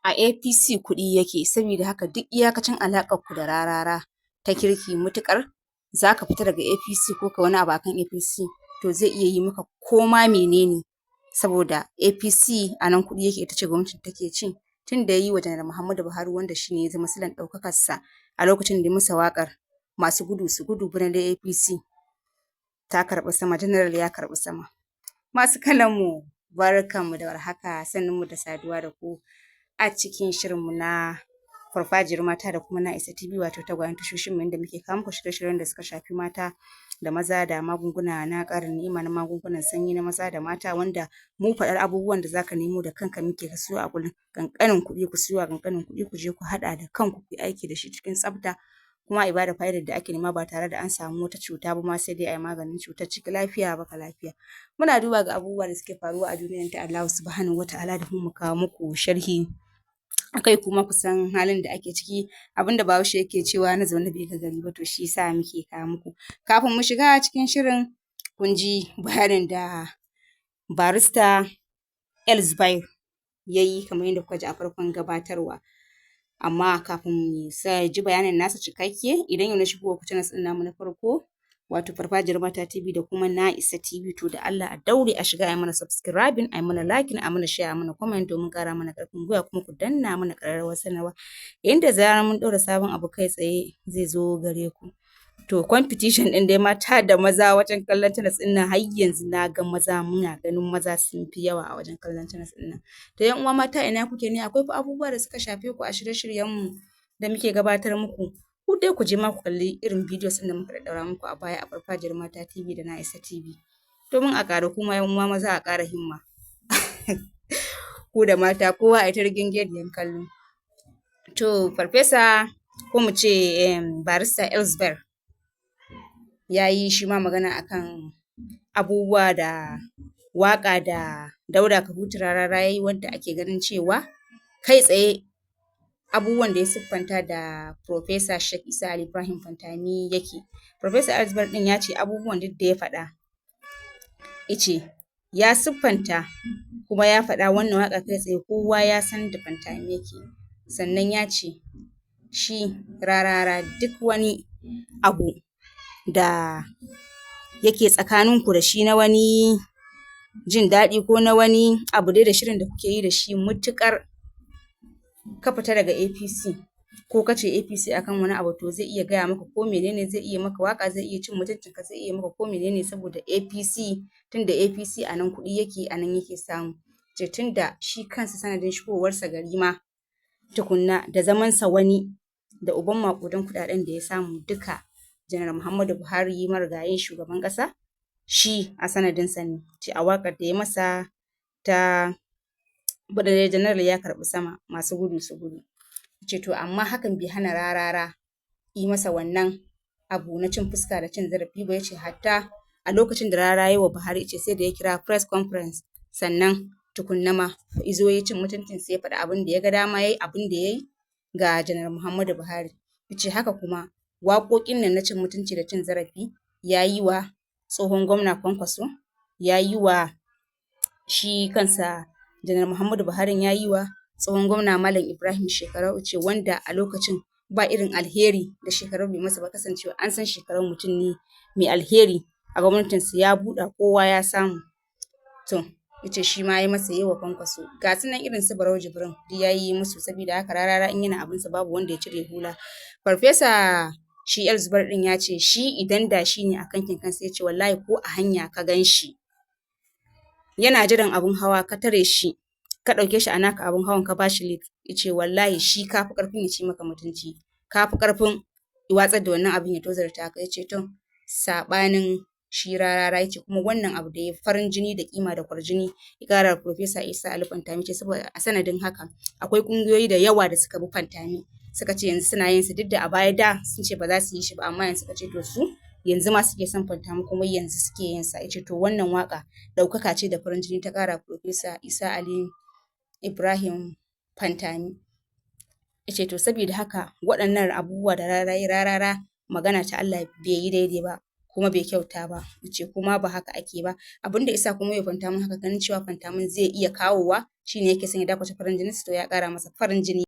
A APC kuɗi yake, sabida haka duk iyakacin alaƙar ku da Rarara ta kirki, matuƙar za ka fita daga APC ko ka wani abu akan APC, to zai iya yi maka koma menene, saboda APC a nan kuɗi yake, ita ce gwamnatin da take ci. Tun da ya yi wa Janar Muhammadu Buhari, wanda shi ne ya zama silar ɗaukakarsa a lokacin da ya masa waƙar masu gudu su gudu, bana dai APC ta karɓi sama, General ya karɓi sama. Masu kallon mu, barkanmu da warhaka, sannunmu da saduwa da ku a cikin shirinmu na Farfajiyar Mata da kuma na Isa TV, wato tagwayen tashoshin mu da muke kawo muku shirye-shiryen da suka shafi mata da maza da magunguna na ƙarin ni'ima, na magungunan sanyi na maza da mata, wanda mu faɗar abubuwan da zaka nemo da kanka muke, ka siyo a gurin ƙanƙanin kuɗi, ku siyo a ƙanƙanin kuɗi, ku je ku haɗa da kanku, ku yi aiki da shi cikin tsafta, kuma a bada fa'idar da ake nema ba tare da an samu wata cuta ba ma, sai dai a yi maganin cutar ciki lafiya baka lafiya. Muna duba ga abubuwa da suke faruwa a duniyar ta Allahu Subhanahu wa Ta'ala domin mu kawo muku sharhi akai, kuma ku san halin da ake ciki, abinda Bahaushe yake cewa na zaune bai ga gari ba, to shi yasa muke kawo muku. Kafin mu shiga cikin shirin, kun ji bayanin da Barista El Zubair ya yi kamar yadda kuka ji a farkon gabatarwa. Amma kafin mu ji bayanin nasa cikakke, idan yau ne shigowar ku channel ɗin namu na farko, wato Farfajiyar Mata TV da kuma Na Isa TV, to da Allah a daure a shiga a yi mana subscribing, a yi mana liking, a mana share, a mana comment domin ƙara mana ƙarfin gwiwa, kuma ku danna mana ƙararrawar sanarwa yanda zarar mun ɗaura sabon abu kai tsaye zai zo gare ku. To, competition ɗin dai mata da maza wajen kallon channels ɗin nan, har yanzu na ga maza, muna ganin maza sun fi yawa a wajen kallon channels ɗin nan. To, ƴan uwa mata, ina kuke ne? Akwai fa abubuwa da suka shafe ku a shirye-shiryen mu da muke gabatar muku. Ku dai ku je ma ku kalli irin videos ɗin da muka ɗaɗɗaura muku a baya a Farfajiyar Mata TV da Na Isa TV. Domin a ƙaru, kuma ƴan uwa maza a ƙara himma. Ku da mata kowa a yi ta rigingeniyan kallo. To, Farfesa, ko mu ce Barista El Zubair, ya yi shi ma magana akan abubuwa da waƙa da Dauda Kahutu Rarara ya yi, wanda ake ganin cewa kai tsaye abubuwan da ya siffanta da Professor Sheikh Isa Ali Ibrahim Pantami yake. Professor El Zubair ɗin ya ce abubuwan duk da ya faɗa, ice ya siffanta kuma ya faɗa wannan waƙa kai tsaye kowa ya san da Pantami yake. Sannan ya ce shi Rarara, duk wani abu da yake tsakaninku da shi na wani jin daɗi ko na wani abu dai da shirin da kuke yi da shi, matuƙar ka fita daga APC ko ka ce APC akan wani abu, to zai iya gaya maka ko menene, zai iya maka waƙa, zai iya cin mutuncinka, zai iya maka ko menene, saboda APC, tunda APC a nan kuɗi yake, a nan yake samu. Ce tunda shi kansa sanadin shigowarsa gari ma tukunna da zamansa wani da uban maƙudan kuɗaɗen da ya samu duka, Janar Muhammadu Buhari marigayi shugaban ƙasa, shi a sanadinsa ne. Ce a waƙar da ya masa ta bada General ya karɓi sama, masu gudu su gudu. Ce to amma hakan bai hana Rarara yi masa wannan abu na cin fuska da cin zarafi ba. Yace hatta a lokacin da Rarara yi wa Buhari, ce sai da ya kira press conference, sannan tukunna ma izo ya cin mutuncin sai ya faɗi abin da ya ga dama, yayi abin da yayi ga Janar Muhammadu Buhari. Yace haka kuma waƙoƙin nan na cin mutunci da cin zarafi ya yi wa tsohon gwamna Kwankwaso, ya yi wa shi kansa Janar Muhammadu Buhari, ya yi wa tsohon gwamna Malam Ibrahim Shekarau, ce wanda a lokacin ba irin alheri da Shekarau bai masa ba, kasancewa an san Shekarau mutum ne mai alheri, a gwamnatinsa ya buɗa kowa ya samu. To, yace shi ma ya masa, yayi wa Kwankwaso, ga su nan irin su Barau Jibrin duk ya yi musu. Saboda haka Rarara in yana abinsa babu wanda ya cire hula. Farfesa shi El Zubair ɗin ya ce shi idan da shi ne a kankin kansa, ya ce wallahi ko a hanya ka gan shi yana jiran abun hawa, ka tare shi, ka ɗauke shi a naka abun hawan, ka bashi lift, ya ce wallahi shi ka fi ƙarfin ya ci maka mutunci, ka fi ƙarfin watsar da wannan abun ya tozarta ka. Ya ce to saɓanin shi Rarara, ya ce kuma wannan abu da ya farin jini da kima da kwarjini ya ƙara Professor Isa Ali Pantami, ce saboda a sanadin haka akwai ƙungiyoyi da yawa da suka bi Pantami, suka ce yanzu suna yin su, duk da a baya da sun ce ba za su yi shi ba, amma yanzu suka ce to su yanzu ma suke son Pantami kuma yanzu suke yin sa. Yace to wannan waka ɗaukaka ce da farin jini ta ƙara Professor Isa Ali Ibrahim Pantami. Yace to saboda haka waɗannan abubuwa da Rarara, magana ta Allah, bai yi daidai ba. Kuma bai kyauta ba, ce kuma ba haka ake ba. Abin da isa kuma ya Fantamin haka, ganin cewa Fantamin zai iya kawowa, shine yake son ya dakushe farin jinin, to ya ƙara masa farin jini.